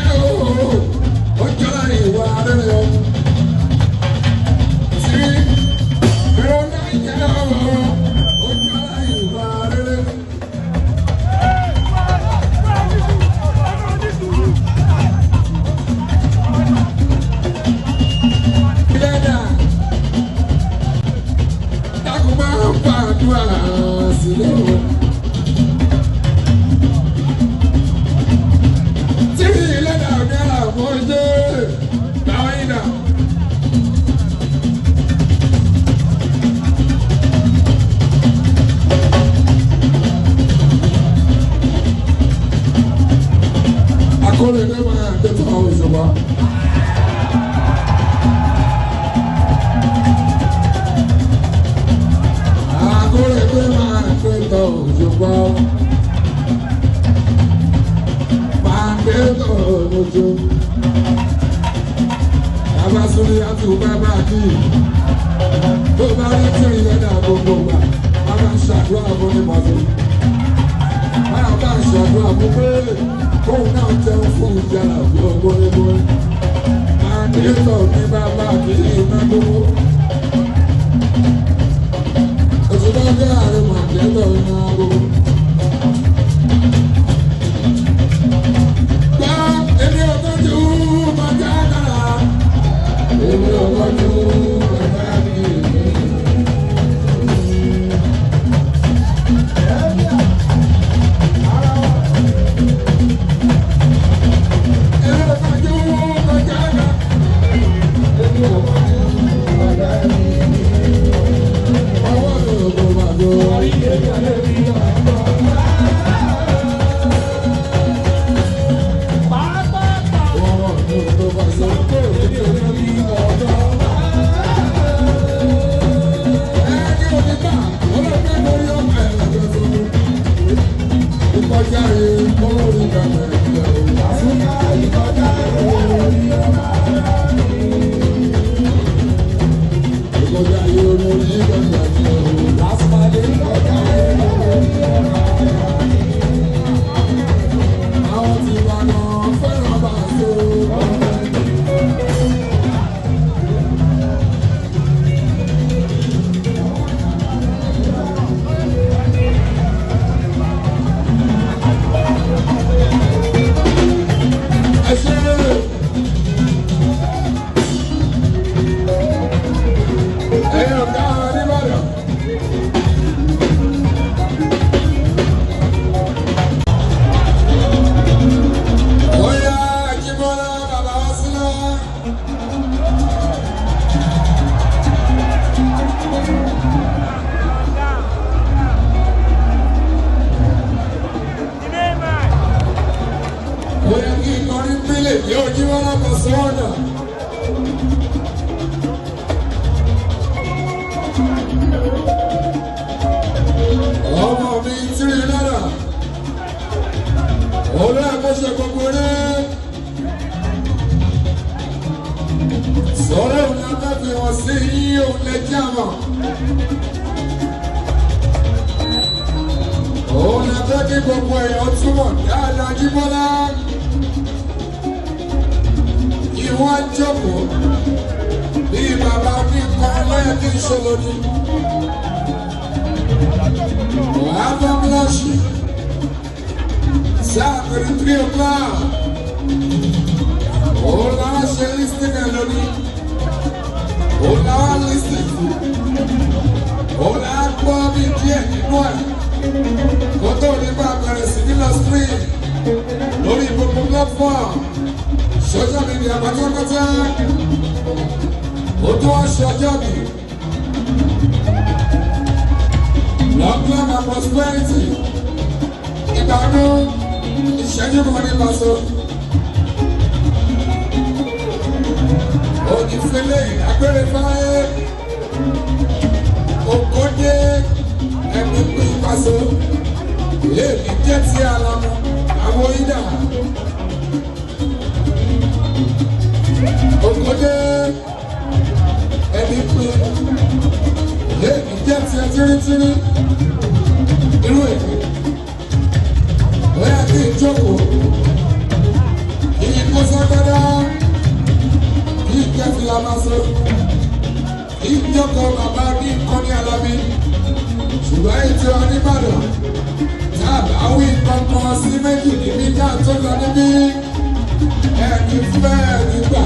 jẹ́ ooo, ó jọra ìwà rere o. Tí lọ́la jẹ́ ooo, ó jọra ìwà rere. Lẹ́dà, dákun máa ń fàdúrà sílẹ̀ o. Akọ́lé ní máa dẹ́tọ̀ àwọn òṣùpá. Akọ́lé ní máa dẹ́tọ̀ òṣùpá. Máa dẹ́tọ̀ òṣùpá. Bàbá Súnlé àti bàbá kì í. Tó bá rí tìrì lẹ́dà gbogbo gbà, bàbá ṣàdúrà fún ní pàṣẹ. Bàbá ṣàdúrà fún pé kóun náà jẹun fún ìjàlá bí ọgbọ́nrẹ́gbọ́n. Máa dẹ́tọ̀ ní bàbá kì í má gbogbo. Òṣùpá jẹ́ ààrẹ máa dẹ́tọ̀ ní má gbogbo. Gbá èmi ò tọ́jú bàjẹ́ àkàrà. Èmi ò tọ́jú bàjẹ́ àkàrà. Ọmọ mi tírí lára, olóòkóṣe gbogbo rẹ̀ sọ̀rọ̀ òun lábẹ́ wọn sí yí òun lè jẹ́ àmọ̀. Òun lábẹ́ kí gbogbo èèyàn túmọ̀ dáadáa Jíbọ́lá. Ìwọ́n jókòó bí bàbá oníkan lọ́yẹ̀ kí n ṣe lónìí. Album launch Saturday 3 o'clock. Òun làwọn ṣe listing ẹ̀ lónìí. Òun làwọn listing fún. Òun làwọn gbọ́ bí díẹ̀ nínú ẹ̀. Kó tó ní bá bẹ̀rẹ̀ sí ní lọ stream lórí gbogbo platform. Social media pátápátá. Ó tún wá ṣe ọjọ́ mi. Long life and prosperity. Ìdààmú ìṣẹ́jú kan ní Paso. Òdìfẹ́lẹ́ ìdágbére fáyé. Ògòdé ẹ̀mí pín Paso. Èmi jẹ́ ti àlàmú àwọn ìdá. Ògòdé ẹ̀mí pín. Èmi jẹ́ ti ẹ tírítírí. Irú èmi. Bóyá kí n jókòó. Kí n kọ́. Ẹni fẹ́ ẹni gbà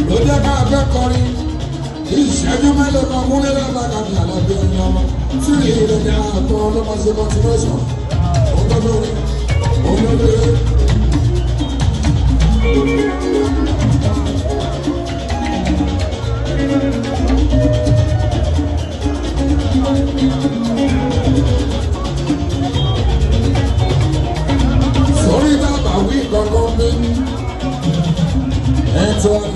ló jẹ́ ká fẹ́ kọrin. Ìṣẹ́jú mélòó kan kúnlé lábàkàbí àlàbí ẹni ọmọ. Tí ìrìn ní àtọ́ ló máa ṣe motivation. Olólórí, olólórí. Sórí bàbá wí kankan bí. Ẹ̀tọ́.